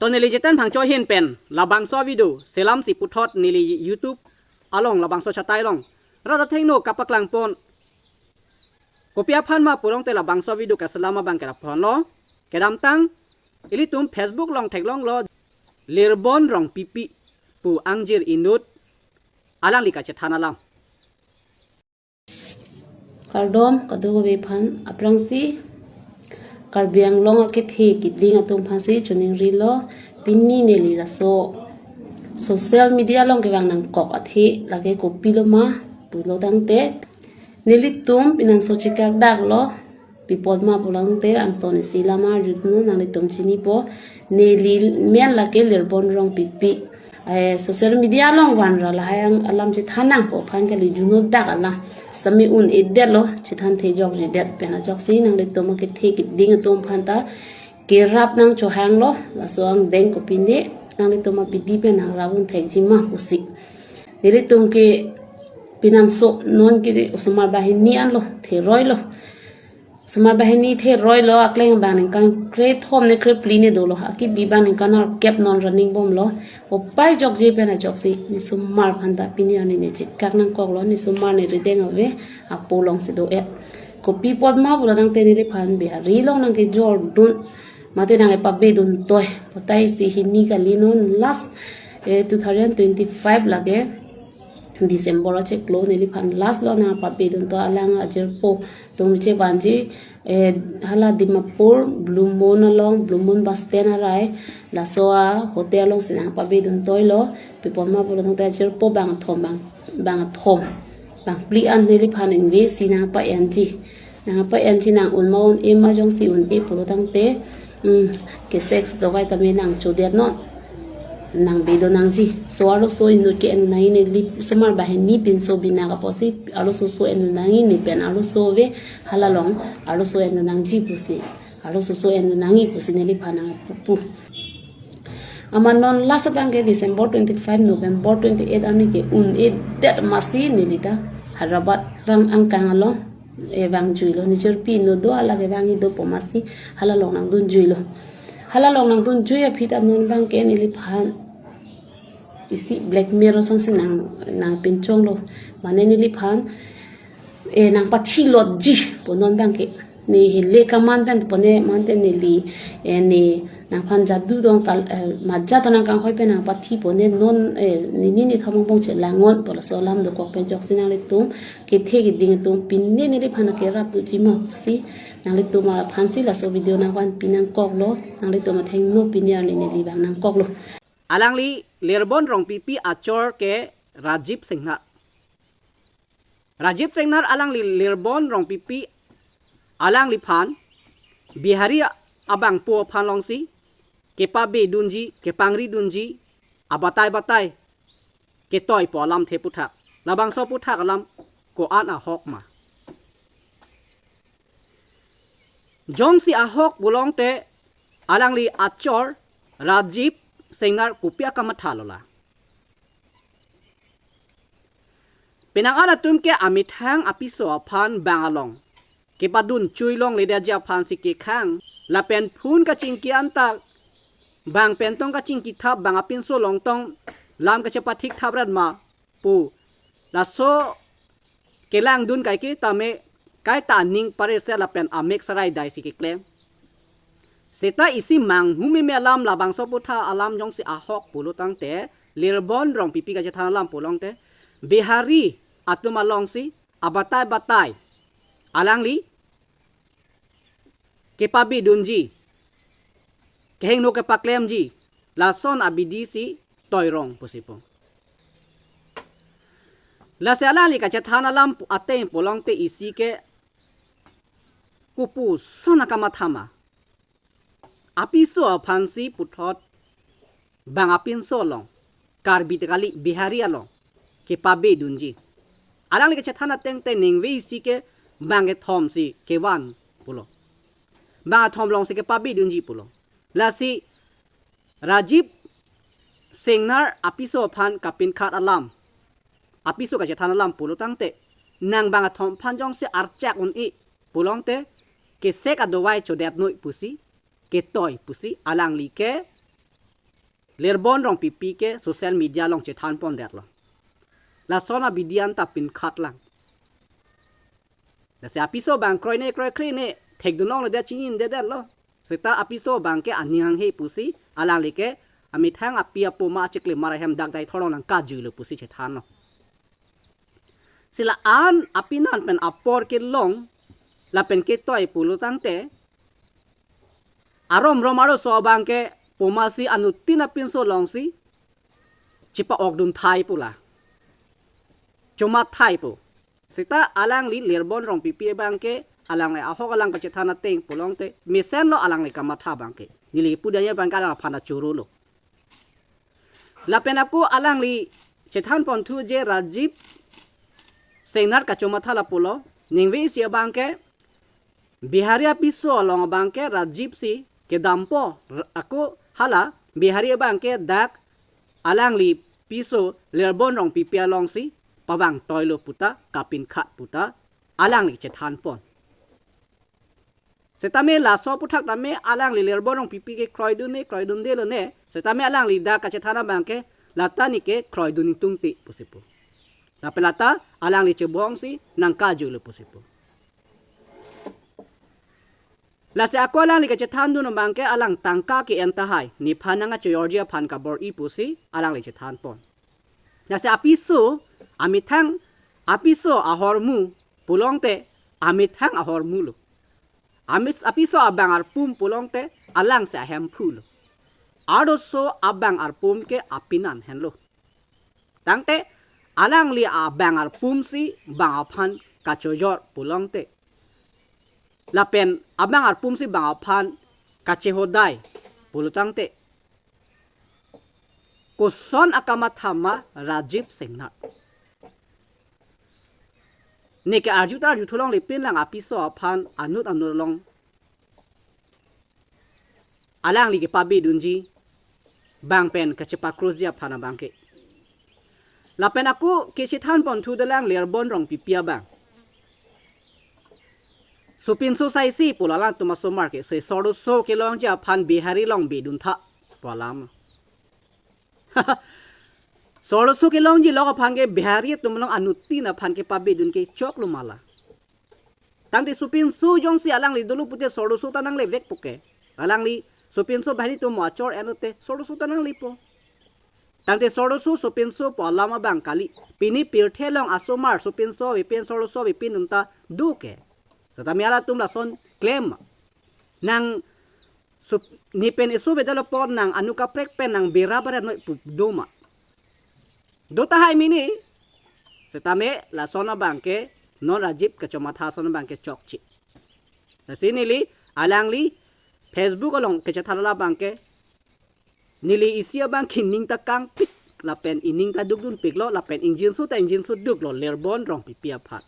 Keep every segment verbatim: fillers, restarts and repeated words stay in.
To neli Jiten Phangcho ahin pen labangso video selamsi puthot neli YouTube along labangso chatai along rat athengno kapaklang pon. Kopi aphan ma pulote labangso video kaselam abang ke lapu-an lo. Kedamtang ilitum Facebook along theklonglo, Lirbon Rongpipi pu angjir inut, alangli kachethan alam. Kardom kadokave aphan. Aphrangsi Karbi Anglong akethe kiding atum aphansi choningrilo. Pini neli laso social media along kevang nangkok athe lake kopilo ma pulo tangte, nelitum pinanso chikak daklo. Pi apot ma pulo tangte angton isi alam arjudunnon, nanglitum chinipo. Neli men lake Lirbon Rongpipi. Eh, social media along vanra lahai ang alam chethan nangpo aphan kali, juno dak alam. Sami un-edetlo, chethan thejokjedet pen ajoksi nanglitum akethe kiding atum aphan ta kerap nangchohanglo, laso angdeng kopine nanglitum abidi pen nangrap un thekji ma pusi. Nelitum ke pinanso non ke osomar banghini anlo, theroilo. Osomar banghini theroilo, akleng abang ningkan krethom ne krephli ne dolo, akibi abang ningkan arkep non running bomlo. Opai jokje pen ajoksi ne osomar aphan ta pini arni ne chikak nangkoklo, ne osomar ne rideng ave apo alongsi do-et. Kopi apot ma pulo tangte neliphan Bihari along nangkejordun mate nangkepabedun toi. Potai isi hini kali non last, eh, two thousand twenty-five lake December achiklo neliphan last lo nangpabedun toi, alang ajirpo tong che banji, eh, hala Dimapur Blue Moon along, Blue Moon bus stand arai, laso a hotel alongsi nangpabedun toilo. Pi apot ma pulo tangte ajirpo bangthom bang, bangthom bangphli an neliphan ingvesi nangpa-enji. Nangpa-enji, nang-un ma un-e ma, jongsi un-e pulo tangte, mm, ke sex dovai tame nangchodetnon, nangbedon nangji. So arloso inut ke-en nangji, neli osomar banghini pinso binak apotsi arloso so en nangji, ne pen arloso ave, hala along arloso en nangji pusi, arloso so en nangji pusi neliphan nangpupu. Amat non last abang ke December twenty-five, November twenty-eight arni ke un-edet masi neli ta Hyderabad vang angkang along, eh, vangjuilo, nijor pi no do, hala kevangji dopo masi hala along nangdunjuilo. Hala along nangdunjui aphi ta non abang ke neliphan isi blackmail asonsi nang, nangpinchonglo. Mane neliphan, eh, nangpathilotji pu non abang ke. Ne hele kaman pen pone mante neli, eh, ne nangphan jadu dong kal, eh, maja to nangkanghoi pen nangpathi pone non, eh, nini nithom angbong chelang non pu laso alam dokok pen ajoksi nanglitum kethe kiding atum pine neliphan kerap doji ma pusi nanglitum aphansi laso video nangvanpi nangkoklo. Nanglitum athengno pini arni neli vang nangkoklo. Alangli Lirbon Rongpipi achor ke Rajiv Singnar. Rajiv Singnar alangli Lirbon Rongpipi alangliphan Bihari abangpo aphan alongsi kepabedunji, kepangridunji, abatai batai ketoipo alamthe aputhak. Labangso aputhak alam ko-an ahok ma? Jongsi ahok pulote alangli achor Rajiv Singnar kopi akamatha lo la? Penang an atum ke amethang apiso aphan bang along kepadun chui longledetji aphansi kekhang, lapen phone kachingki anta bang pen tong kachingkithap, bang apinso along tong lam kachepathikthap rat ma pu laso kelangdun kaike tame kaita aning pareset lapen amek sarai daisi keklem. Seta isi manghumeme alam labangso aputhak alam jongsi ahok pulo tangte, Lirbon Rongpipi kachethan alam pulote, Bihari atum alongsi abatai batai alangli kepabedunji, kehingno kepaklemji, lason abidi si toirong pusi pu. Lasi alangli kachethan alam pu ateng pulote isi ke kopuson akamatha ma? Apiso aphansi puthot bang apinso along, Karbi ta kali, Bihari along kepabedunji. Alangli kachethan ateng te ningve isi ke bang kethomsi kevan pulo. Bang athom alongsi kepabedunji pulo. Lasi Rajiv Singnar apiso aphan kapinkhat alam, apiso kachethan alam pulo tangte, nang bang athom aphan jongsi archak un-e pulote, ke sex adovai chodet noi pusi, ketoi pusi alangli ke Lirbon Rongpipi ke social media along chethan pondetlo. Lason abidi anta pinkhat lang. Lasi apiso abang kroine kroikre ne thekdun longledet, chinidedetlo. Seta apiso abang ke aning hanghe pusi alangli ke amethang api apo ma achiklimar ahem dak dai thorong nangkajui lo pusi chethanlo. Si la-an apinan pen apor kelong lapen ketoi pulo tangte, aromrom arloso abang ke poma si anuttin apinso alongsi chepa-okdun thai pu la, chomat thai pu. Seta alangli Lirbon Rongpipi abang ke alangli ahok alang kachethan ateng pulote mesenlo alangli kamatha abang ke. Neli pudanya abang ke alangphan achoro lo. Lapen ako alangli chethan ponthu je Rajiv Singnar kachomatha lapulo, ningve isi abang ke Bihari apiso along abang ke Rajiv si kedampo, r-, ako hala Bihari abang ke dak alangli piso Lirbon Rongpipi alongsi pavang toilo puta, kapinkhat puta alangli chethan pon. Setame laso aphuthak tame alangli Lirbon Rongpipi ke kroidun ne, kroidundelo ne. Setame alangli dak kachethan abang ke lata neke kroidun ingtungte pusi pu. Lapen lata alangli chebongsi nangkajui lo pusi pu. Lasi ako alangli kachethandun abang ke alang tangka ke-en tahai, nephan nangkachoyorji aphan kabor-i pusi alangli chethan pon. Lasi apiso, amethang apiso ahormu pulote amethang ahormu lo. Amit-, apiso abang arpum pulote alangsi ahemphu lo. Arloso abang arpum ke apinan henlo. Tangte alangli abang arpum si bang aphan kachoyor pulote, lapen abang arpum si bang aphan kachehodai pulo tangte, koson akamatha ma Rajiv Singnar? Neke arju ta arju thulongle pinlang apiso aphan anut anut along alangli kepabidunji abang pen kachepakrosji aphan abang ke. Lapen ako kachethan ponthu delang Lirbon Rongpipi abang. Sopinso saisi pu la alangtum asomar ke, se sorloso kelongji aphan Bihari along bidun tha pu alam. Sorloso kelongji lok aphan ke Bihari atum along anuttin aphan kepabidun ke choklo ma la? Tangte sopinso jongsi alangli dolo pute sorloso ta nanglevekpo ke. Alangli sopinso Bihari atum mo achor enote sorloso ta nanglepo. Tangte sorloso sopinso pu alam abang kali. Pini pirthe along asomar sopinso avepin sorloso avepin atum ta do ke. Setame halatum lason klem. Nang sup-, ne pen eso avedetlo apot nang anu kaprek pen nang bera baret noi pu do ma? Do tahai mini. Setame lason abang ke non Rajiv kachomatha ason abang ke chokche. Lasi neli alangli Facebook along kachethan labang ke, neli isi abang ke ning ta kangpik lapen ining ta dukdunpiklo lapen ingjinso ta ingjinso duklo Lirbon Rongpipi aphan.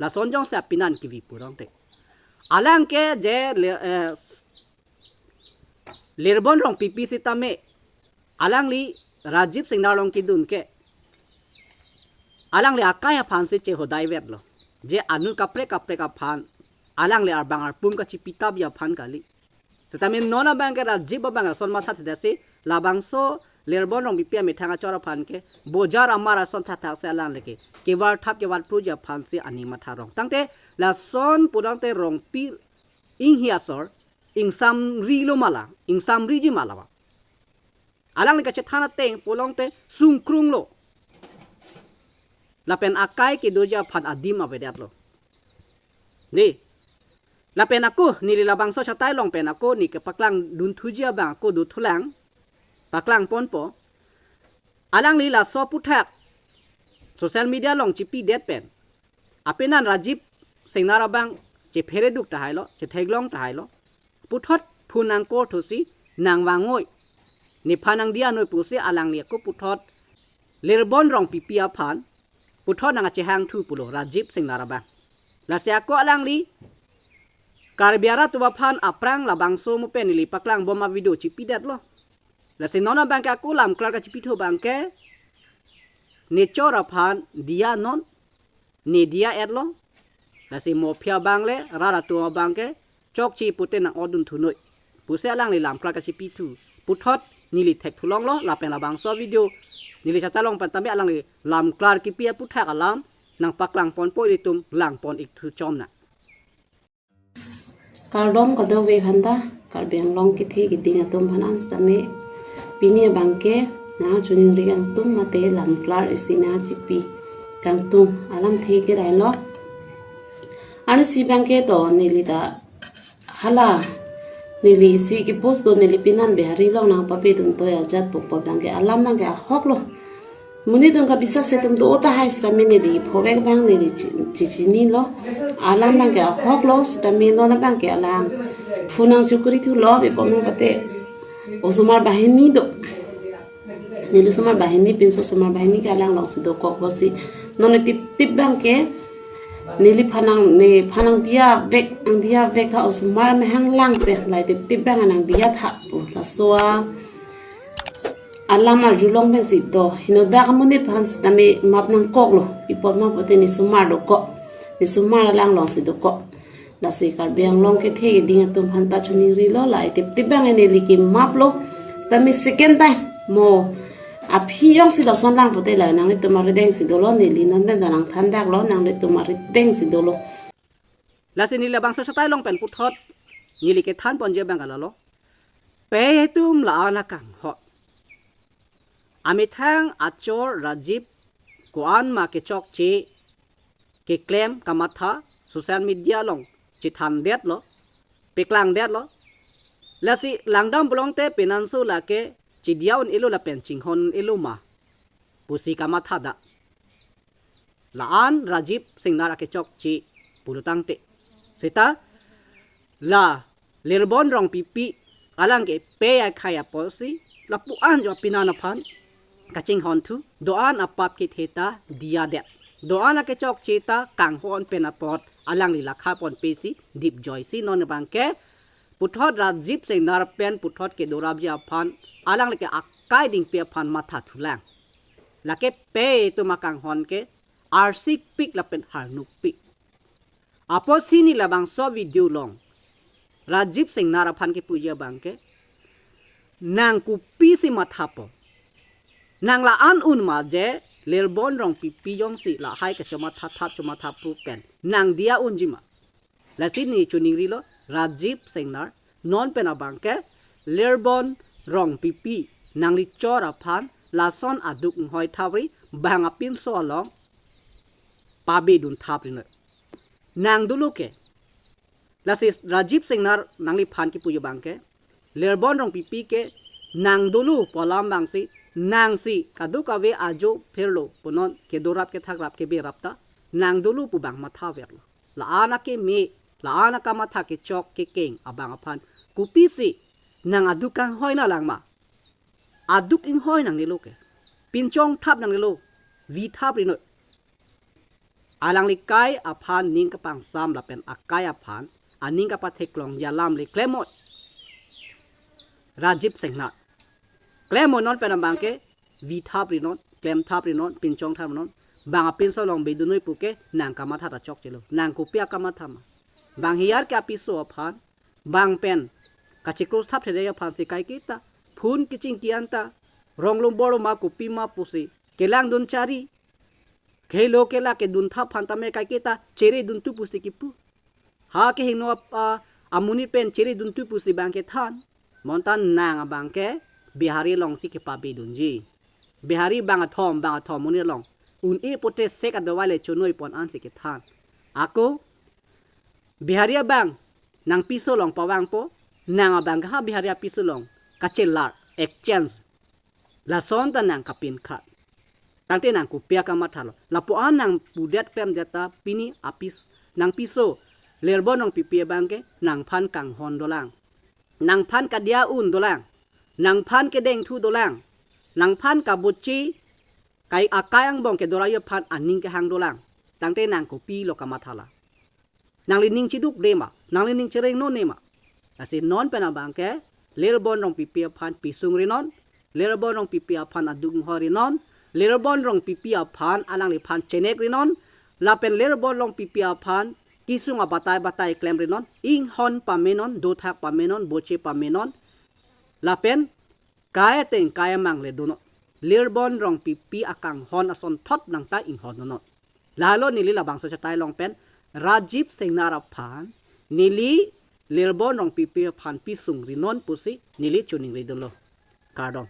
Lason jongsi apinan kevi pulote, alang ke je le-, eh, Lirbon Rongpipi sitame alangli Rajiv Singnar along kedun ke alangli akai aphan si chehodai vetlo. Je anut kaprek kaprek aphan alangli abang arpum kachepitapji aphan kali. Setame non abang ke Rajiv abang ason mathathedet si labangso Lirbon Rongpipi amethang achor aphan ke bojar amar ason thathak si alangli ke kevarthap kevarphruji aphan si aning matha rong. Tangte lason pudamte Rongpi inghi asor ingsamrilo ma la, ingsamriji ma la ba? Alangli kachethan ateng pulote sungkrunglo. Lapen akai kedoji aphan adim avedetlo. Ni. Lapen ako neli labangso chatai along pen ako ne kepaklangdunthuji abang ako dothulang. Paklang ponpo. Alangli laso aphuthak social media along chepidet pen apenan Rajiv Singnar abang chephere duk tahailo, chetheklong tahailo. Puthot phone nangkorthusi nangvang noi, nephan nangdiya noi pusi alangli ako puthot Lirbon Rongpipi aphan puthot nangkachehangthu pulo Rajiv Singnar abang. Lasi ako alangli Karbi arat atum aphan aphrang labangso mo pen neli paklangbom avideo chepidetlo. Lasi non abang ke ako lamklar kachepithu abang ke ne chor aphan diya non, ne diya-etlo. Lasi mo aphi abang le rat atum abang ke chokche pute nang-otdunthu noi pusi alangli lamklar kachepithu. puthot neli thekthulonglo, lapen labangso video neli chachalong pen tame alangli lamklar kipi aputhak alam nangpaklang ponpo, ilitum lang pon ik thu chom na. Kardom kadokave aphanta, Karbi Anglong kethe keding atum aphan an sitame pini abangke nangchiningri kangtung mate lamklar isi nangchipi kangtung alamthe kedai lo. Arnisi abangke to neli ta hala neli isi ke-post do, neli pinam Bihari along nangpavedun toya jat pu pu abangke alam abangke ahok lo. Monit atum kabisas atum do tahai sitame neli phovek abang neli chi- chichinilo. Alam abangke ahok lo sitame non abangke alang phone nangchokri thulo, bebom pate osomar banghini do. Neli osomar banghini, pinso osomar banghini ke alang alongsi dokok pusi. Non tip tip abangke neliphan nang, nephan nangdiya vek, nangdiya vek tha, osomar amahang lang pen lahai tip tip abang nangdiya tha pu. Laso a alam arjulong pensi do. Henodak amonit aphan sitame map nangkoklo. Pi apot ma pulote ne osomar dokok. Ne osomar alang alongsi dokok. Lasi Karbi Anglong kethe keding atum aphanta chiningrilo, lahai tip tip abang neli kemap lo. Tame second time mo aphi jongsi lason lang pulote la nanglitum arideng si dolo, neli non pen ta nangthandaklo, nanglitum arideng si dolo. Lasi neli labangso asattai along pen puthot neli kethan ponji abang kalalo. Pei atum la-an akanghon. Amethang achor Rajiv ko-an ma kechokche keklem kamatha social media along chethandetlo, peklangdetlo. Lasi langdam pulote penanso lake chidiya un-elo lapen chinghon un-elo ma pusi kamatha da. La-an Rajiv Singnar akechokche pulo tangte. Seta la Lirbon Rongpipi alang ke pei akhei apotsi lapu-an jo pinan aphan kachinghon thu, do-an apap kethe ta diyadet. Do-an akechokche ta kanghon pen apot alangli lakha ponpe si dipjoisi non abangke puthot Rajiv Singnar pen puthot kedorapji aphan alangli ke akai dingpi aphan mathathulang. Lake pei atum akanghon ke arsikpik lapen harnukpik. Apotsi neli labangso video along Rajiv Singnar aphan kepuji abangke, nang kopisi mathapo? Nang la-an un ma je Lirbon Rongpipi jongsi lahai kachomatha thap chomatha pru pen nang diya unji ma? Lasi ne chiningrilo Rajiv Singnar, non pen abangke Lirbon Rongpipi nangli chor aphan lason aduk inghoi thapri, bang apinso along pabedun thapri noi. Nang dolo ke. Lasi Rajiv Singnar nangliphan kepuji abangke, Lirbon Rongpipi ke nang dolo pu alam abangsi, nangsi kadokave ajo phirlo punon, kedorap kethakrap keberap ta nang dolo pu bang mathaverlo. La-an akeme, la-an akamatha kechok kekeng abang aphan kopisi nang aduk kanghoi nanglang ma? Aduk inghoi nangnelo ke. Pinchong thap nangnelo. Vi thapri noi. Alangli akai aphan ning kapangsam lapen akai aphan aning kapatheklongji alam le klemnon Rajiv Singnar. Klemnon, non pen abangke vi thapri non, klem thapri non, pinchong thapri non. Bang apinso along bedun noi puke nang kamatha ta chokchelo. Nang kopi akamatha ma? Bang hiyar ke apiso aphan, bang pen kachikros thap thede aphansi kaiketa phone kachingki anta, rong lom bor lom ma kopi ma pusi kelangdun chari, khei lo kela kedun thap aphan tame kaiketa cheredun tu pusi kipu. Ha kehingno ap-, a, amonit pen cheredun tu pusi bang kethan. Bonta nang abangke Bihari alongsi kepabedunji. Bihari bang athom, bang athom amonit along un-e pote sek adawai le chonoi pon ansi kethan. Ako Bihari abang nangpiso along pavangpo, nang abangke ha Bihari apiso along kachelar, exchange. Lason ta nang kapinkhat. Tangte nang kopi akamathalo? Lapu-an nang pudet klemdet ta pini apis, nangpiso Lirbon Rongpipi abangke nangphan kanghon dolang. Nangphan kadiya un dolang. Nangphan kedengthu dolang. Nangphan kabochi kai akai angbong kedoraji aphan aning kehang dolang. Tangte nang kopilo kamathala? Nangli ning chidukde ma? Nangli ning chereng non ne ma? Lasi non pen abangke Lirbon Rongpipi aphan pisungri non, Lirbon Rongpipi aphan aduk inghoi ri non, Lirbon Rongpipi aphan alangliphan chenekri non, lapen Lirbon Rongpipi aphan kesung abatai batai klemri non, inghon pame non, dothak pame non, boche pame non, lapen Kai ateng kai amang le donon. Lirbon Rongpipi akanghon asonthot nangta inghon donon. Lalo neli labangso chatai along pen Rajiv Singnar aphan neli Lirbon Rongpipi aphan pi sungri non pusi neli choningri dunlo. Kardom.